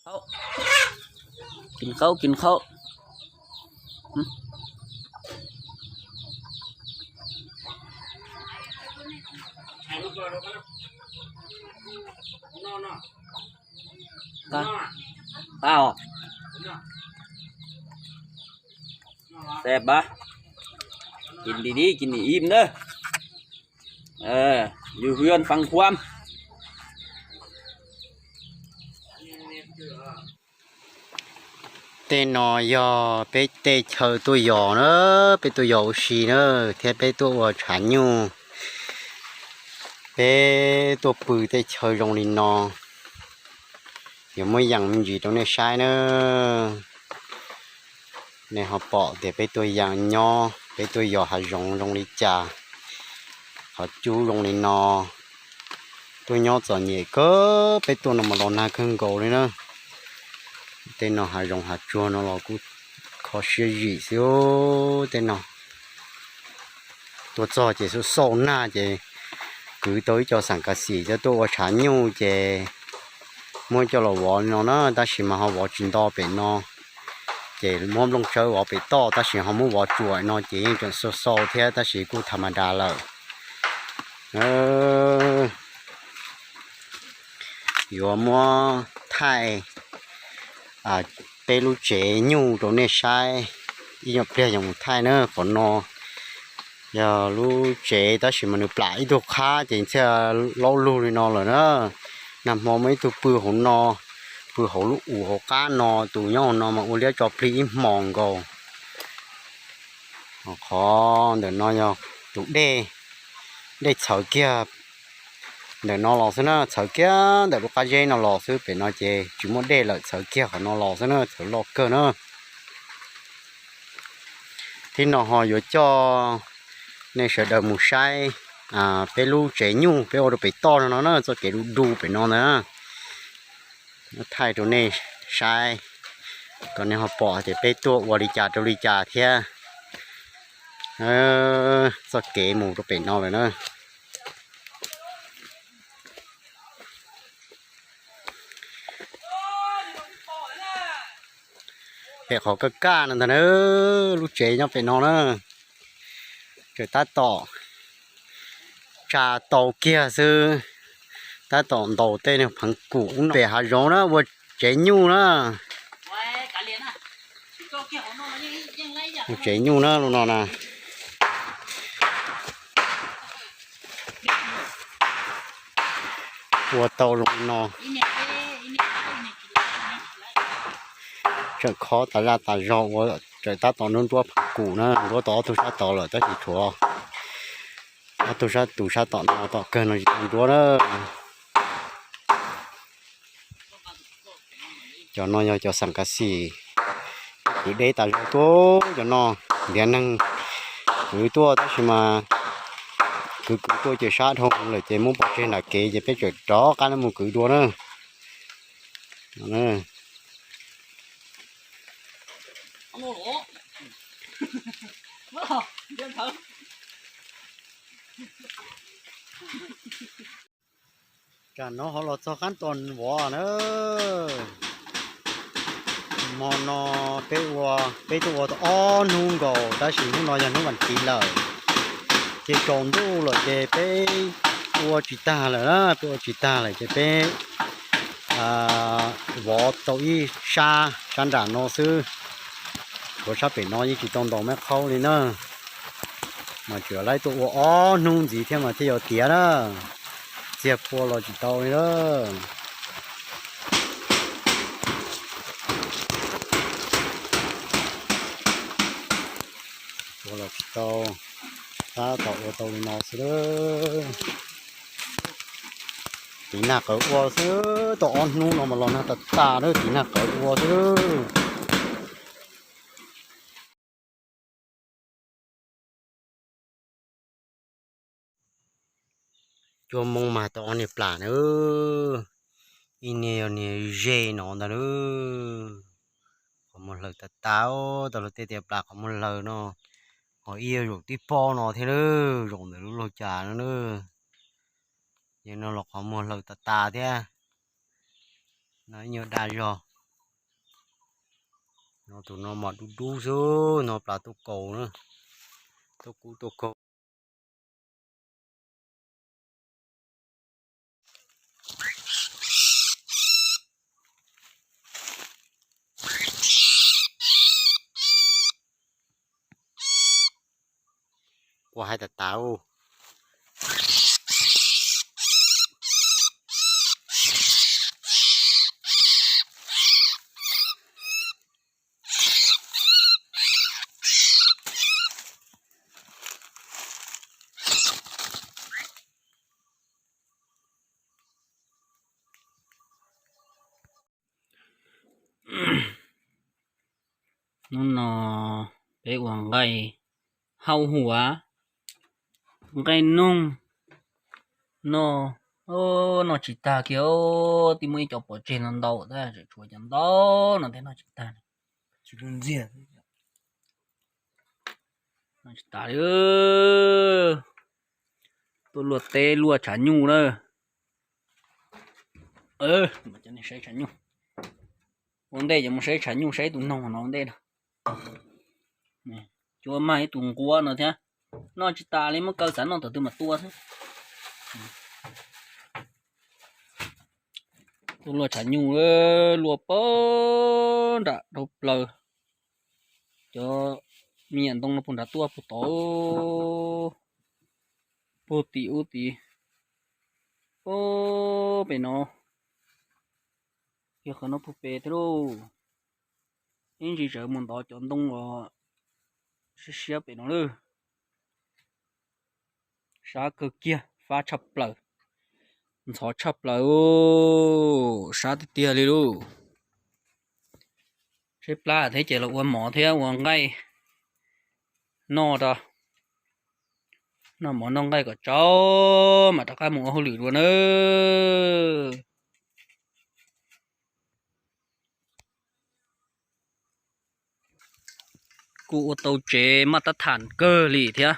Qhaub, kis qhaub, kis qhaub. Tau. Xeb pab, kis di di, kis nim im ntawd. Yus hwj fab khuam. Tej no yog peb tej chaw tuaj yos na, peb tuaj yos ua si na, thiab peb tuaj ua tshav nyuj. Peb tuaj pw tej chaw zoo li no, yuav muab yees me ntsis rau nej saib na. Nej ho pom tias peb tuaj yees nyob, peb tuaj yos hav zoov zoo li cas, qhov cub zoo li no. Tuaj nyob txom nyem kawg, peb tuaj no mas los nag kawg nkaus li na. Tej no hav zoov hav tsuag no los kuj kho siab zim xwb tej no. Tuaj txog ces xauj xauj nag ces kwv tau ib co xam kav xim coj tuaj ua tshav nyuj ces muab coj los vov li no na, tab sis mas ho vov tsis nto pem no. Ces muab nplooj tsawb vov pem toj, tab sis ho muab vov tsuam no ces yeej tseem xau xau thiab, tab sis kuj tham ma da lawm. Yuav muab thaij peb lub tsev nyuj rau nej saib. Ib nyuag pliag yuav mus thaij na. Qhov no yog lub tsev tab sis mas nws plam ib tug qhab ces thiaj laub lug li no lawm na. Nag hmo muaj ib tug pw hauv no, pw hauv lub us hauv qab no, tus nyob hauv no mas ua liab tso plig ib hmos nkaus. Qhov ntawm no yog tus dej, dej txhawv kiag ntawm no los xwb na, txhawv kiag ntawm lub qab zeb no los xwb, pem no ces tsis muaj dej lawm, txhawv kiag qhov no los xwb na, txhawv loj kawg na. Thib no ho yuav coj nej sawv daws mus saib peb lub tsev nyuj peb ua rau pem toj no na, txoj kev du du pem no ntag. Thaij rau nej saib kom nej ho pom tias peb tuaj ua li cas rau li cas thiab txoj kev mus rau pem no lawm na. Pem qhov kaj kaj no ntag na, lub tsev nyob pem no na. Tseem tab tom tsa tau kiag xwb, tab tom ntaus tej pheev kum no. Pem hav zoov na ua tsev nyuj na. Ua tsev nyuj na lub no na. Ua tau zoo li no. Tseem khob tas zaj tas zog ua, tseem tab tom nruab nruab pheev kum na, nruab tau ob tug sab tod lawm tab sis tshuav ob tug sab, tus sab tom no tom kawg no tsis tau nruab na. Cov no yog cov xam kav xim kwv deb tas zog tuaj, cov no ntiav neeg kwv tuaj tab sis mas kwv kwv tuaj ces sab dhau lawm ces muab pov tseg nram kev ces peb tseem rov qab mus kwv dua na. Tam no ho los txog qab tos vov na. Hmo no peb ua, peb tuaj ua tau ob hnub nkaus tab sis hnub no yog hnub vas thiv lawm, ces tsaus ntuj lawm ces peb ua tsis tag lawm na, peb ua tsis tag lawm ces peb vov tau ib sab, sab nram no xwb. Tshuav sab pem no yeej tsis tau ntaus mab qhaub li na. Mas tseem laib tuaj ua ob hnub ntxiv thiab mas thiaj yuav tiav na. Txiag pua los tsis tau li na. Ua los tsis tau, tab tom ua tau li no xwb. Tiv nag qawv ua xwb, tau ob hnub no mas los nag tas tas na, tiv nag qawv ua xwb. Cua moo mas tau ob niag plam na, ib niag yog niag ze no ntag na. Qhov muag hlaws tas tas, tau luag tej tias plam qhov muag hlaws no, ho ib yog zaum tib pob no thiab na, zaum ntawm lub laug cas no na. Yog no los qhov muag hlaws tas tas thiab. No ib nyuag dag zog. No tus no mas dub dub xwb, no plas tuaj kaus na, tuaj kub tuaj kaus. Kua haib tas tas. Hnub no peb ua nqaij hau huam, nqaij noog no, noj tsis tag kiag, twb muaj ib co pov tseg no ntau tab sis tshuav cov ntau no thiab noj tsis tag. Tsis ntxiag, noj tsis tas li. Tuaj luaj teb luaj tshav nyuj na. Cov nej saib tshav nyuj, ua ntej cov mus saib tshav nyuj, saib tus noog no ua ntej no. Cua mag ib tug nquab no thiab, noj tsis tas li, muab kaw xav noj tom twg mas tua xwb. Tuaj luaj tshav nyuj, luaj pag nram dhau plaws. Cov me nyuam ntoo no puag nrad tuaj puag tod, puag tim ub tid, puag pem no, yog qhov no puag pem thiab lauj. Ib ntsis tawm mus ntov cov ntoo uas siab siab pem no lawm. Sab kawg kiag, fab tshaj plaws, ntxhov tshaj plaws, sab tiag tiag li lauj. Tshaib plab thiab ces los ua mov thiab ua nqaij noj rau, noj mov noj nqaij kom tsau mam rov qab mus ua hauj lwm dua nawb. Kuj ua tau tsev maj tab tham kawg li thiab.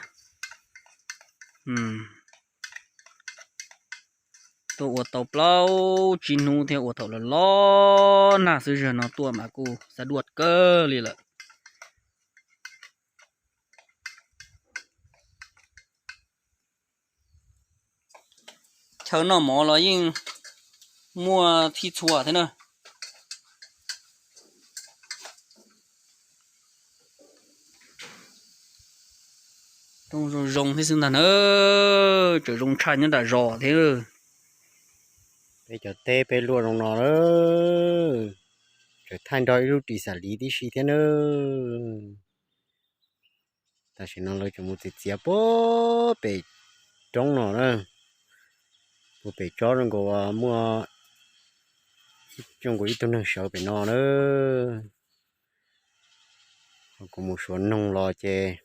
Tuaj ua tau plaub tsib hnub thiab, ua thaum los los nag xwb, zaum no tuaj mas kuj xav dua kawg li lawm. Chaw noj mov los yeej muaj thib txhua thiab na. Rooj zoo zoo thiab xwb ntag na, tseem zoo tshaj nyob nram zos thiab. Peb cov teb peb luaj zoo no lawm, tseem thaij nrog ib lub ris xam liv tib si thiab na. Tam sim no lawv tseem mus txiav txiav puag pem roob no na, puag pem tsob zoo nkaus muaj, zoo nkaus ib tug neeg sawv pem no na. Kuv mus suav noog los ces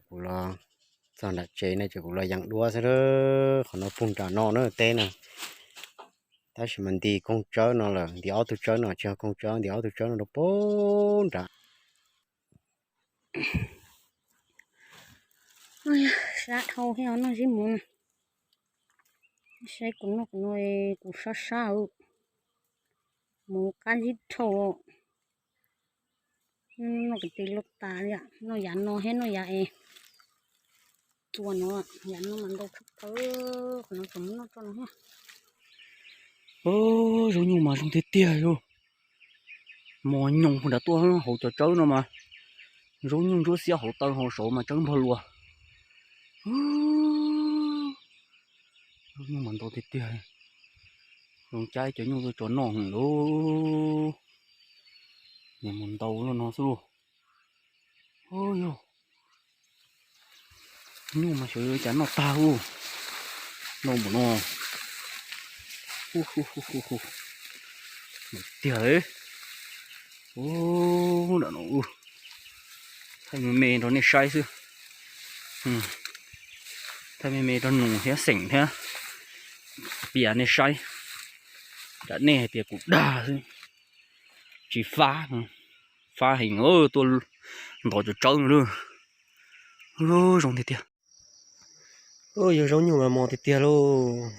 kuv los txog nram tsev no ces kuv los yees duab xwb. Qhov no puag nram no na teb na, tab sis mas nti koog tsawb no lawm, nti ob tug tsawb no, tsis yog koog tsawb, nti ob tug tsawb no rau puag nram. Sab dhau thiab, noj zib muv na. Saib kuv noj kuv no, kuv sab sab, muv qab zib dhau. Noj kwv tij loj tas li, noj yav no thiab noj yav es tua no, yav no mas ntau tshaj plaws, qhov no tseem muab noj tso no thiab. Zaub nyuj mas zoo tiag tiag yog, mos nyoos puag nrad tuaj hauv cov tsawb no mas, zaub nyuj ntsuab xiab hauv taw hauv saud mas tsawb npog luas. Zaub nyuj mas ntau tiag tiag, zoo caij cov nyuj tuaj tso noj heev lauj. Niag mus ntau luaj no xwb lauj. Yog nyuj mas xyov yuav ua cas noj tag ub, ntau npaum no. Tiag, ub, nram no, thaij me me rau nej saib xwb. Thaij me me rau nus thiab xeem thiab piav nej saib. Tsam nej hais tias kuv dag xwb, tsis fab, fab heev, tuaj ntov cov tsawb no lawm. Zoo tiag tiag. Yog zaub nyuj mas mos tiag tiag lauj.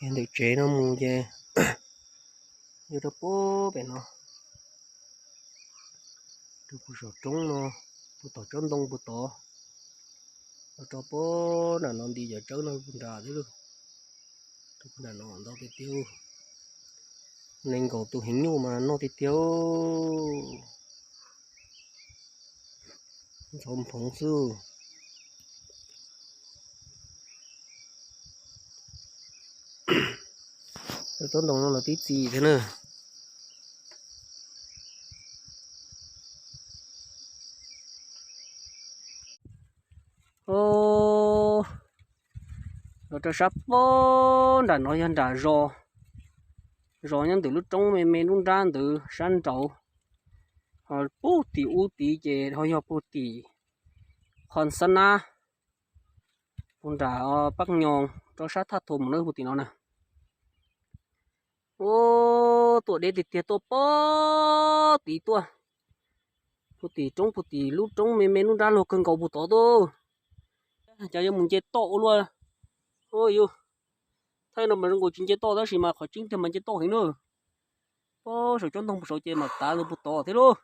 Ntawm tsev no mus ces Yuav rau puag pem no, rau puag saum roob no, puag tom tsob ntoo puag tod, los rau puag nram no nti cov tsawb no puag nrad thiab lauj. Rau puag nram no ntau tiag tiag. Nees nkaum tus heev nyuj mas noj tiag tiag. Ntxhov nphoov xwb. Tsob ntoo no los tib txi thiab na. Los rau sab puag nram no yog nram zos, zos nyob ntawm lub roob me me nruab nrab ntawd sab nraud. Ho puag tim ub tid ces ho yog puag tim qhov xab nab, puag nram Paj Nyoos rau sab Thaj Thom mus na puag tim no na. Ua, tuaj deb tiag tiag tuaj puag tid tuaj. Puag tim roob puag tim lub roob me me nruab nrab luag kawg nkaus puag tod tuaj. Cas yuav mus nce toj ua luaj. Ua yus, thaij no mas zoo nkaus tsis nce toj tab sis mas qhov tseeb tiag mas nce toj heev na. Puag saum tsob ntoo puag saud ces mam tav ntawd puag tod thiab lauj.